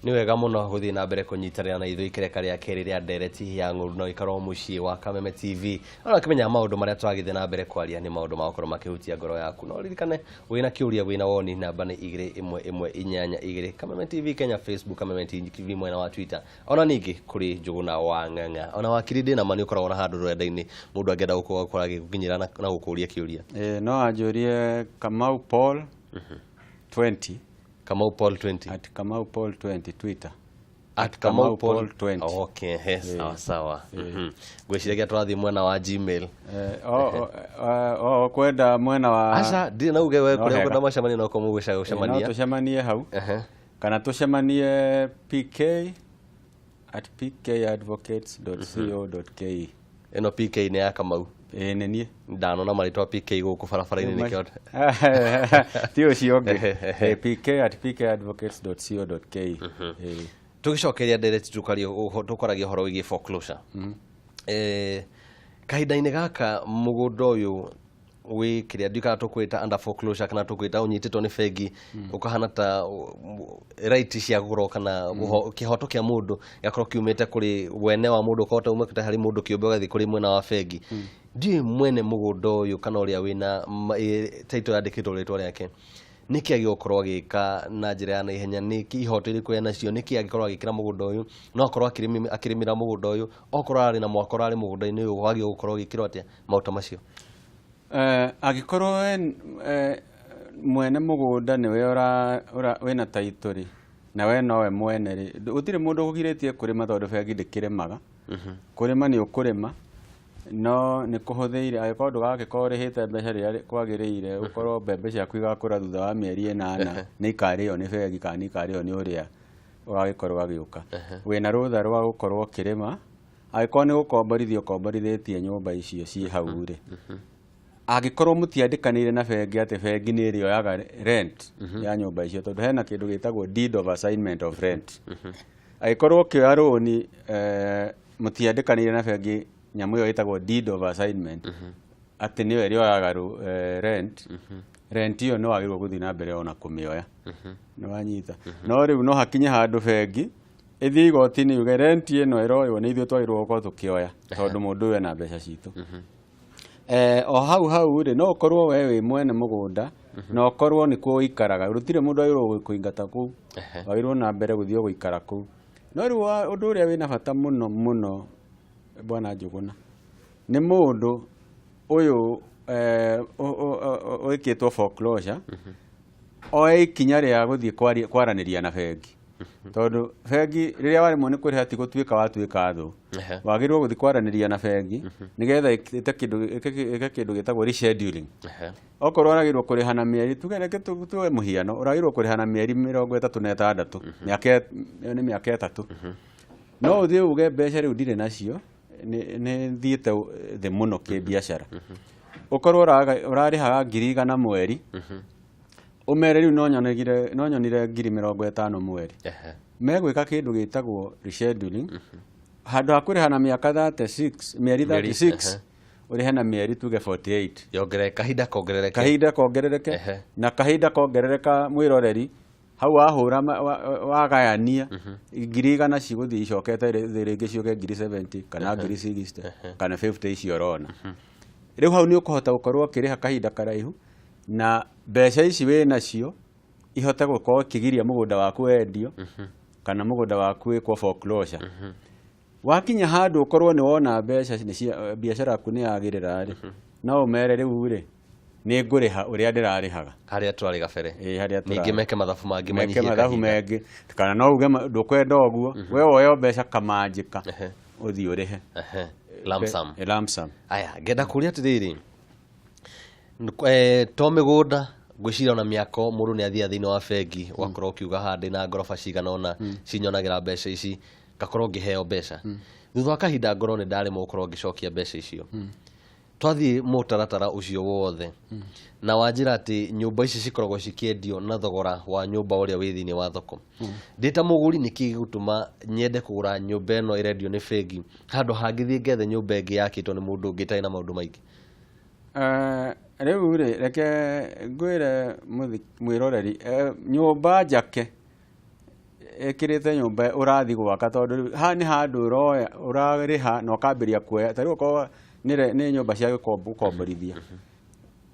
Nĩ wega mũno gũthiĩ na mbere kũnyitanĩra na ithuĩ ikereka rĩa kerĩ rĩa ndereti ya ng'ũndũ na ũikaro mũciĩ wa Kameme TV. No ũkĩmenya maũndũ marĩa tũragĩthiĩ na mbere kwaria nĩ maũndũ magũkorwo makĩhutia ngoro yaku. No ririkane wĩna kĩũria, wĩna woni, namba nĩ 21182. Kameme TV Kenya Facebook, Kameme TV mwena wa Twitter, ona ningĩ kũrĩ Njũgũna wa Ng'ang'a. Ona wakiri ndĩna ma nĩ ũkoragwo na handũ rũrenda-inĩ mũndũ angĩenda gũkorwo agĩgũkinyĩra na gũkũria kĩũria. No anjũrie Kamau Paul 20. Kamau Paul 20. At Kamau Paul 20 Twitter. At Kamau Paul 20. Okay, he, sawa sawa. Ngwĩciragia tũrathiĩ mwena wa Gmail. O kwenda mwena wa Aca, ndirĩ na uge we No kũrĩa hega. ũkwenda macemania no kũmũgũca No gũcemania. Tũcemanie hau kana tũcemanie pk@pkadvocates.co.ke. Ĩno PK nĩ ya Kamau? Ĩĩ, nĩ niĩ. Ndanona marĩtwa PK gũkũ barabara-inĩ nĩkĩo. Ti ũcio ũngĩ. pk@pkadvocates.co.ke. Ĩĩ. Tũgĩcokeria ndereti tũkwaragia ũhoro wĩgiĩ foreclosure. Kahinda-inĩ gaka mũgũnda ũyũ wĩ kĩrĩa ndiũĩ kana tũkwĩta under foreclosure kana tũkwĩta ũnyitĩtwo nĩ bengi, ũkahana ta right cia gũkorwo kana kĩhoto kĩa mũndũ gĩgakorwo kiumĩte kũrĩ wene wa mũndũ, ũkahota umĩte harĩ mũndũ kĩũmbe ũgathiĩ kũrĩ mwena wa bengi. Ndiũĩ mwene mũgũnda ũyũ kana ũrĩa wĩna title yandĩkĩtwo rĩtwa rĩake nĩkĩ agĩrĩirwo gũkorwo agĩka na njĩra ya naihenya, nĩ ihoto irĩkũ enacio, nĩkĩ angĩkorwo agĩkĩra mũgũnda ũyũ, no akorwo akĩrĩmĩra mũgũnda ũyũ, okorwo ararĩ na mwako ũrarĩ mũgũnda-inĩ ũyũ, wagĩrĩirwo gũkorwo ũgĩkĩrwo atĩa, maũndũ ta macio. Angĩkorwo we mwene mũgũnda nĩwe wĩna title rĩ, na we nowe mwene rĩ, gũtirĩ mũndũ ũkũgirĩtie kũrĩma tondũ bengi ndĩkĩrĩmaga. Kũrĩma nĩ ũkũrĩma, no nĩ kũhũthĩire angĩkorwo ndũgagĩkorwo ũrĩhĩte mbeca rĩrĩa kwagĩrĩire, ũkorwo mbembe ciaku igakũra thutha wa mĩeri 8 nĩ ikarĩo nĩ bengi kana nĩ ikarĩo nĩ ũrĩa ũgagĩkorwo agĩũka. Wĩna rũtha rwa gũkorwo ũkĩrĩma, angĩkorwo nĩ gũkomborithia ũkomborithĩtie nyũmba icio ciĩ hau rĩ, angĩkorwo mũtiandĩkanĩire na bengi atĩ bengi nĩ ĩrĩoyaga rent ya nyũmba icio, tondũ hena kĩndũ gĩtagwo deed of assignment of rent. Angĩkorwo ũkĩoya rũni mũtiandĩkanĩire na bengi nyamũ ĩyo ĩtagwo deed of assignment atĩ nĩyo ĩrĩoyaga rent ĩyo, nĩ wagĩrĩirwo gũthiĩ na mbere ona kũmĩoya. Nĩ wanyita? No rĩu no hakinye handũ bengi ĩthiĩ igoti-inĩ yuge rent ĩno ĩroywo nĩ ithuĩ twagĩrĩirwo gũkorwo tũkĩoya tondũ mũndũ ũyũ ena mbeca citũ. O hau hau rĩ, no ũkorwo we wĩ mwene mũgũnda na ũkorwo nĩkuo ũikaraga, gũtirĩ mũndũ wagĩrĩirwo kũingata kũu, wagĩrĩirwo na mbere gũthiĩ o gũikara kũu. No rĩu ũndũ ũrĩa wĩna bata mũno mũno, bwana Njũgũna, nĩ mũndũ ũyũ wĩkĩtwo foreclosure oe ikinya rĩa gũthiĩ kwaranĩria na bengi, tondũ bengi rĩrĩa waremwo nĩ kũrĩha ti gũtuĩka watuĩka thũ. Wagĩrĩirwo gũthiĩ kwaranĩria na bengi nĩgetha ĩke kĩndũ gĩtagwo rescheduling. Okorwo ũragĩrĩirwo kũrĩha na mĩeri, tuge reke tuge mũhiano, ũragĩrĩirwo kũrĩha na mĩeri 36, mĩaka ĩyo nĩ mĩaka 3, no ũthiĩ uge mbeca rĩu ndirĩ nacio, nĩ thiĩte thĩ mũno kĩbiacara. Ũkorwo ũrarĩhaga 100,000 mweri, ũmere rĩu no nyonire 50,000 mweri. Megwĩka kĩndũ gĩtagwo rescheduling, handũ ha kũrĩha na mĩaka 36, mĩeri Mĩeri, 36, ũrĩhe na mĩeri tuge 48. Yongerere kahinda kongerereke. Kahinda kongerereke. Na kahinda kongerereka, mwĩroreri, hau wahũra wagayania 100,000 cigũthiĩ icokete thĩ rĩngĩ ciũke 70,000 kana 60,000 kana 50 icio ũrona. Rĩu hau nĩ ũkũhota gũkorwo ũkĩrĩha kahinda karaihu na mbeca ici wĩ nacio ihote gũkorwo ikĩgiria mũgũnda waku wendio kana mũgũnda waku wĩkwo foreclosure. Wakinya handũ ũkorwo nĩ wona mbeca nĩ cia biacara yaku nĩ yagĩrĩra rĩ, no ũmere rĩu rĩ, nĩ ngũrĩha ũrĩa ndĩrarĩhaga. Harĩa twarĩ gabere. Ĩĩ, harĩa ningĩ tũrarĩ. Meke mathabu mangĩ, meke manyihie mathabu kahinda. Mengĩ, kana no uge ndũkwenda ũguo, we woe mbeca kamanjĩka ũthiĩ ũrĩhe. Lump sum. Lump sum. Aya, ngenda kũria atĩrĩrĩ, to mĩgũnda, ngwĩciria ona mĩako, mũndũ nĩ athiaga thĩinĩ wa bengi ũgakorwo ũkiuga haha ndĩna ngoroba cigana ũna cinyonagĩra mbeca ici, ngakorwo ngĩheo mbeca, thutha wa kahinda ngorwo nĩ ndaremwo gũkorwo ngĩcokia mbeca icio. Twathiĩ mũtaratara ũcio wothe na wanjĩra atĩ nyũmba ici cikoragwo cikĩendio na thogora wa nyũmba ũrĩa wĩ thĩinĩ wa thoko, ndĩ ta mũgũri nĩkĩ gĩgũtũma nyende kũgũra nyũmba ĩno ĩrendio nĩ bengi handũ hangĩthiĩ ngethe nyũmba ĩngĩ yakĩtwo nĩ mũndũ ũngĩ ĩtarĩ na maũndũ maingĩ? Rĩu rĩ, reke ngwĩre mwĩroreri, nyũmba njake ĩkĩrĩte nyũmba ũrathiĩ gwaka, tondũ rĩu haha nĩ handũ ũroya ũrarĩha na ũkambĩrĩria kuoya. Ta rĩu okorwo nĩ nyũmba cia gũkomborithia,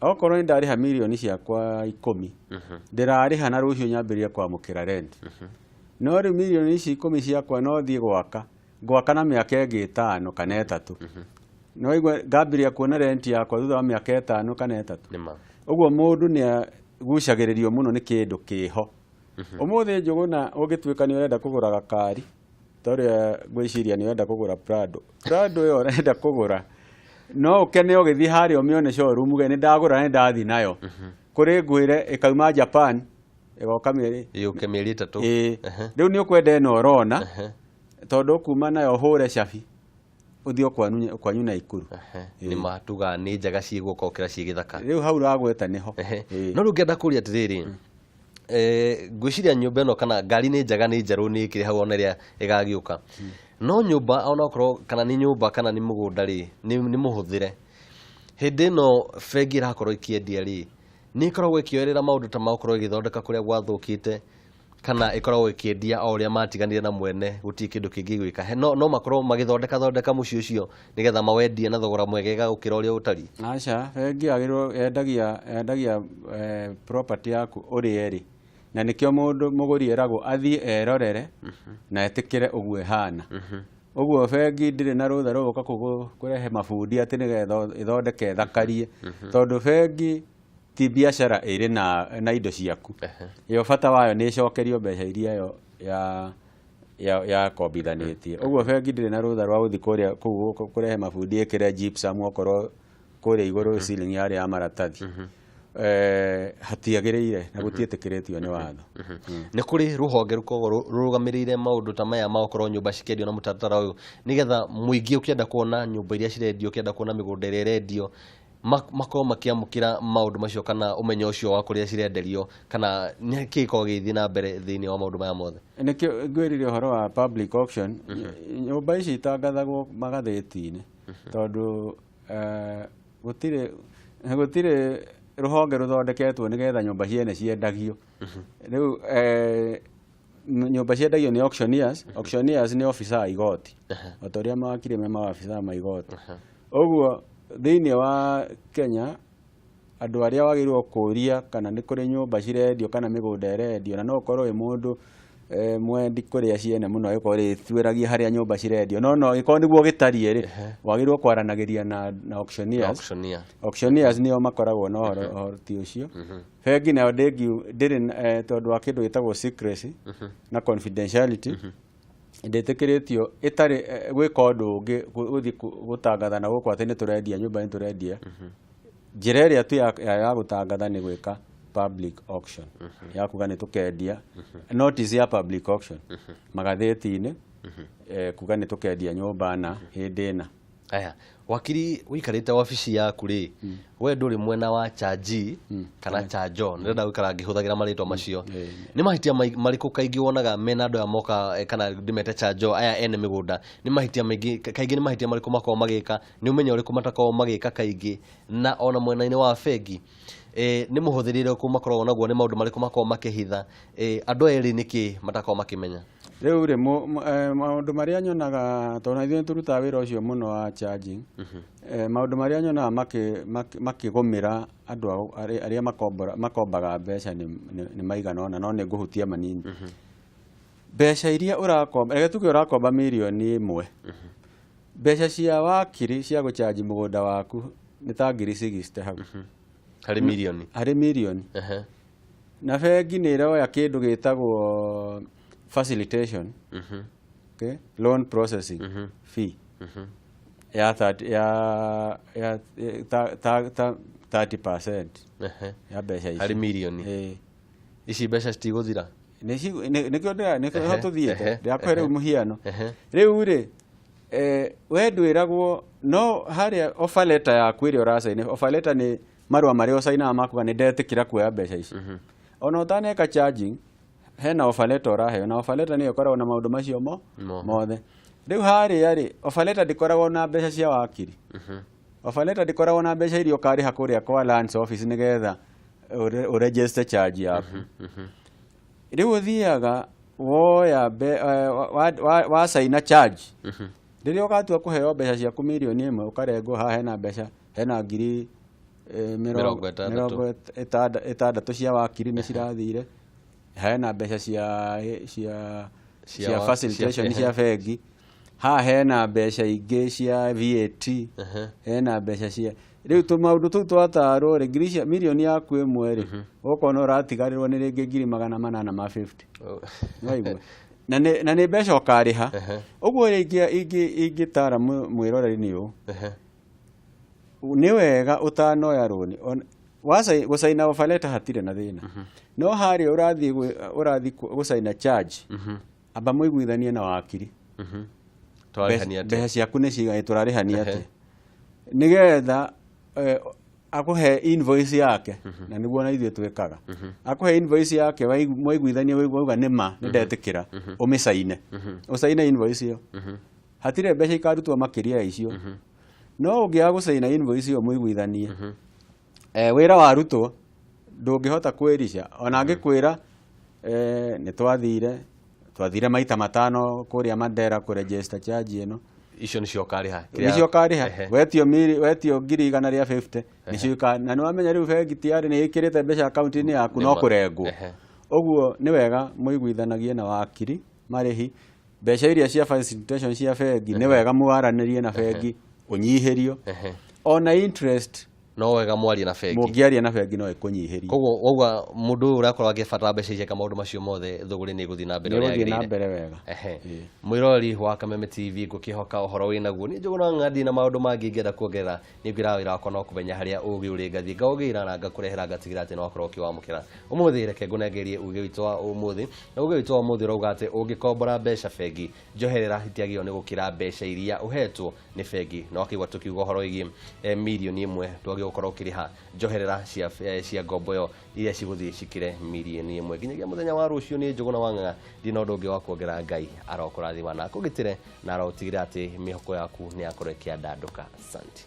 okorwo nĩ ndarĩha mirioni ciakwa 10, ndĩrarĩha na rũciũ nyambĩrĩrie kwamũkĩra rent. No rĩu mirioni ici 10 ciakwa no thiĩ gwaka, ngwaka na mĩaka ĩngĩ 5 kana 3, no igua ngambĩrĩria kuona rent yakwa thutha wa mĩaka 5 kana 3. Nĩma. Ũguo mũndũ nĩ agucagĩrĩrio mũno nĩ kĩndũ kĩho. Ũmũthĩ Njũgũna, ũngĩtuĩka nĩ ũrenda kũgũra gakari, ta ũrĩa ngwĩciria nĩ ũrenda kũgũra Prado, Prado ĩyo ũrenda kũgũra, no ũkene ũgĩthiĩ harĩa ũmĩone showroom uge nĩ ndagũra, nĩ ndathiĩ nayo. Kũrĩ ngwĩre ĩkauma Japan ĩgoka mĩeri Yũke mĩeri 3. Ĩĩ. Rĩu nĩ ũkwenda ĩno ũrona, tondũ ũkuma nayo ũhũre cabi ũthiĩ o kwanyu Naikuru. Nĩ ma tugaga nĩ njega ciĩ guoko gũkĩra ciĩ gĩthaka. Rĩu hau ũragweta nĩho. No rĩu ngĩenda kũria atĩrĩrĩ, ngwĩciria nyũmba ĩno kana ngari nĩ njega, nĩ njerũ, nĩ ĩkĩrĩ hau ona ĩrĩa ĩgagĩũka. No nyũmba onokorwo kana nĩ nyũmba kana nĩ mũgũnda rĩ, nĩ mũhũthĩre. Hĩndĩ ĩno bengi ĩrakorwo ĩkĩendia rĩ, nĩ ĩkoragwo ĩkĩoerera maũndũ ta ma gũkorwo ĩgĩthondeka kũrĩa gwathũkĩte, kana ĩkoragwo ĩkĩendia o ũrĩa matiganire na mwene, gũtirĩ kĩndũ kĩngĩ gwĩka? No makorwo magĩthondeka thondeka mũciĩ ũcio nĩgetha mawendie na thogora mwegega gũkĩra ũrĩa ũtariĩ? Aca, bengi yagĩrĩirwo yendagia property yaku ũrĩa ĩrĩ, na nĩkĩo mũndũ mũgũri eragwo athiĩ erorere na etĩkĩre ũguo ĩhana. Ũguo bengi ndĩrĩ na rũtha rwa gũka kũrehe mabundi atĩ nĩgetha ĩthondeke ĩthakarie, tondũ bengi ti biacara ĩrĩ na indo ciaku. Yo bata wayo nĩ ĩcokerio mbeca iria yo yakombithanĩtie. Ũguo bengi ndĩrĩ na rũtha rwa gũthiĩ kũrĩa kũu kũrehe mabundi ĩkĩre gypsum okorwo kũrĩa igũrũ ceiling yarĩ ya maratathi. Hatiagĩrĩire na gũtiĩtĩkĩrĩtio nĩ watho. Nĩ kũrĩ rũhonge rũkoragwo rũrũgamĩrĩire maũndũ ta maya ma gũkorwo nyũmba cikĩendio na mũtaratara ũyũ, nĩgetha mũingĩ ũkĩenda kuona nyũmba iria cirendio, ũkĩenda kuona mĩgũnda ĩrĩa ĩrendio, makorwo makĩamũkĩra maũndũ macio kana ũmenyo ũcio wa kũrĩa cirenderio, kana nĩ kĩĩ gĩkoragwo gĩgĩthiĩ na mbere thĩinĩ wa maũndũ maya mothe? Nĩkĩo ngwĩrire ũhoro wa public auction. Nyũmba ici itangathagwo magathĩti-inĩ, tondũ gũtirĩ rũhonge rũthondeketwo nĩgetha nyũmba ciene ciendagio. Rĩu nyũmba ciendagio nĩ auctioneers. Auctioneers nĩ officer a igoti, o ta ũrĩa mawakiri me maabithaa ma igoti. Ũguo thĩinĩ wa Kenya, andũ arĩa wagĩrĩirwo kũria kana nĩ kũrĩ nyũmba cirendio kana mĩgũnda ĩrendio, na no ũkorwo wĩ mũndũ mwendi kũrĩa ciene mũno, ĩkorwo ĩtuĩragia harĩa nyũmba cirendio, no ĩkorwo nĩguo gĩtariĩ rĩ, wagĩrĩirwo kwaranagĩria na auctioneers. Auctioneer. Auctioneers nĩo makoragwo na ũhoro ũcio. Bengi nayo ndĩrĩ, tondũ wa kĩndũ gĩtagwo secrecy na confidentiality, ndĩtĩkĩrĩtio ĩtarĩ gwĩka ũndũ ũngĩ gũthiĩ gũtangatha na gũkũ atĩ nĩ tũrendia nyũmba, nĩ tũrendia. Njĩra ĩrĩa tu ya gũtangatha nĩ gwĩka public auction, ya kuga nĩ tũkendia, notice ya public auction magathĩti-inĩ, kuga nĩ tũkendia nyũmba na hĩndĩ ĩna. Aya, wakiri, ũikarĩte wabici yaku rĩ, we ndũrĩ mwena wa chargee kana chargor, ndĩrenda gũikara ngĩhũthagĩra marĩtwa macio. Nĩ mahĩtia marĩkũ kaingĩ wonaga mena andũ aya moka, kana ndĩmete chargor, aya ene mĩgũnda? Nĩ mahĩtia maingĩ kaingĩ, nĩ mahĩtia marĩkũ makoragwo magĩka? Nĩ ũmenyo ũrĩkũ matakoragwo magĩka kaingĩ? Na ona mwena-inĩ wa bengi, nĩ mũhũthĩrĩre ũrĩkũ makoragwo naguo? Nĩ maũndũ marĩkũ makoragwo makĩhitha? Andũ aya erĩ nĩkĩ matakoragwo makĩmenya? Rĩu rĩ, maũndũ marĩa nyonaga, tondũ na ithuĩ nĩ tũrutaga wĩra ũcio mũno wa charging, maũndũ marĩa nyonaga makĩgũmĩra andũ arĩa makombaga mbeca nĩ maigana ũna, no nĩ ngũhutia manini. Mbeca iria ũrakomba, reke tuge ũrakomba mirioni 1, mbeca cia wakiri cia gũchanji mũgũnda waku nĩ ta ngiri 60 hau. Harĩ mirioni? Harĩ mirioni. Na bengi nĩ ĩroya kĩndũ gĩtagwo facilitation, okay? Loan processing fee ya 30 ya ta 30% ya mbeca ici. Harĩ mirioni? Ĩĩ. Ici mbeca citigũthira? Nĩkĩo nĩkĩo tũthiĩte ndĩrakũhe rĩu mũhiano. Rĩu rĩ, we ndwĩragwo, no harĩa offer letter yaku ĩrĩa ũracaina, offer letter nĩ marũa marĩa ũcainaga makuga nĩ ndetĩkĩra kuoya mbeca ici. Ona ũtaneka charging, hena offer letter ũraheo, na offer letter nĩyo ĩkoragwo na maũndũ macio mothe. Rĩu harĩa rĩ, offer letter ndĩkoragwo na mbeca cia wakiri. Offer letter ndĩkoragwo na mbeca iria ũkarĩha kũrĩa kwa lands office nĩgetha ũregister charge yaku. Rĩu ũthiaga Woya wacaina charge, rĩrĩa ũgatua kũheo mbeca ciaku mirioni 1, ũkarengwo haha hena mbeca, hena ngiri 60. 60 cia wakiri nĩ cirathire, hena mbeca cia Cia cia facilitation cia bengi, haha hena mbeca ingĩ cia VAT, hena mbeca cia rĩu tũmaũndũ tũu twatarwo rĩ, ngiri cia mirioni yaku 1 rĩ, ũkona ũratigarĩrwo nĩ rĩngĩ ngiri magana manana ma 50. Nĩwaigua? Na nĩ mbeca ũkarĩha. Ũguo ingĩtara mwĩroreri nĩ ũũ: nĩ wega ũtanoya rũni gũcaina offer letter hatirĩ na thĩna, no harĩa ũrathiĩ ũrathiĩ gũcaina charge, amba mũiguithanie na wakiri. Twarĩhania atĩa? Mbeca ciaku nĩ cigana, tũrarĩhania atĩa, nĩgetha akũhe invoice yake, na nĩguo na ithuĩ twĩkaga. Akũhe invoice yake, mwaiguithania, wauga nĩ ma nĩ ndetĩkĩra, ũmĩcaine, ũcaine invoice ĩyo, hatirĩ mbeca ikarutwo makĩria ya icio. No ũngĩaga gũcaina invoice ĩyo mũiguithanie, wĩra warutwo ndũngĩhota kwĩrica ona angĩkwĩra nĩ twathire maita 5 kũrĩa Mandera kũregister charge ĩno. Icio nĩcio ũkarĩha. Nĩcio ũkarĩha. Wetio ngiri 150 nĩcio na nĩ wamenya rĩu bengi tiarĩ nĩ ĩkĩrĩte mbeca akaunti-inĩ yaku no Nĩma. kũrengwo. Ũguo nĩ wega mũiguithanagie na wakiri marĩhi. Mbeca iria cia facilitation cia bengi, nĩ wega mwaranĩrie na bengi ũnyihĩrio. Ona interest. No wega mwarie na bengi. Mũngĩaria na bengi no ĩkũnyihĩrie. Koguo wauga mũndũ ũyũ ũrakorwo agĩbatara mbeca ici eka maũndũ macio mothe, thũgũrĩ nĩ ĩgũthiĩ na mbere Nĩ ũrĩa ĩgũthiĩ na yagĩrĩire. mbere wega. Mwĩroreri wa Kameme TV, ngũkĩhoka ũhoro wĩnaguo. Niĩ Njũgũna Ng'andi na maũndũ mangĩ ingĩenda kuongerera, nĩ ngwĩra wĩra wakwa no kũmenya harĩa ũgĩ ũrĩ, ngathiĩ ngaũgĩra na ngakũrehera, ngatigĩra atĩ nĩ wakorwo ũkĩwamũkĩra. Ũmũthĩ reke ngũnengerie uge witũ wa ũmũthĩ, na uge witũ wa ũmũthĩ ũrauga atĩ ũngĩkombora mbeca bengi, njoherera itiagĩrĩirwo nĩ gũkĩra mbeca iria ũhetwo nĩ bengi. Na wakĩigua tũkiuga ũhoro wĩgiĩ mirioni 1, ndwagĩrĩirwo gũkorwo ũkĩrĩha njoherera cia ngombo ĩyo iria cigũthiĩ cikĩre mirioni 1. Nginyagia mũthenya wa rũciũ, nĩ Njũgũna wa Ng'ang'a, ndirĩ na ũndũ ũngĩ wa kuongerera. Ngai arokũrathima na akũgitĩre na arotigĩrĩra atĩ mĩhoko yaku nĩ yakorwo ĩkĩandandũka. Asante.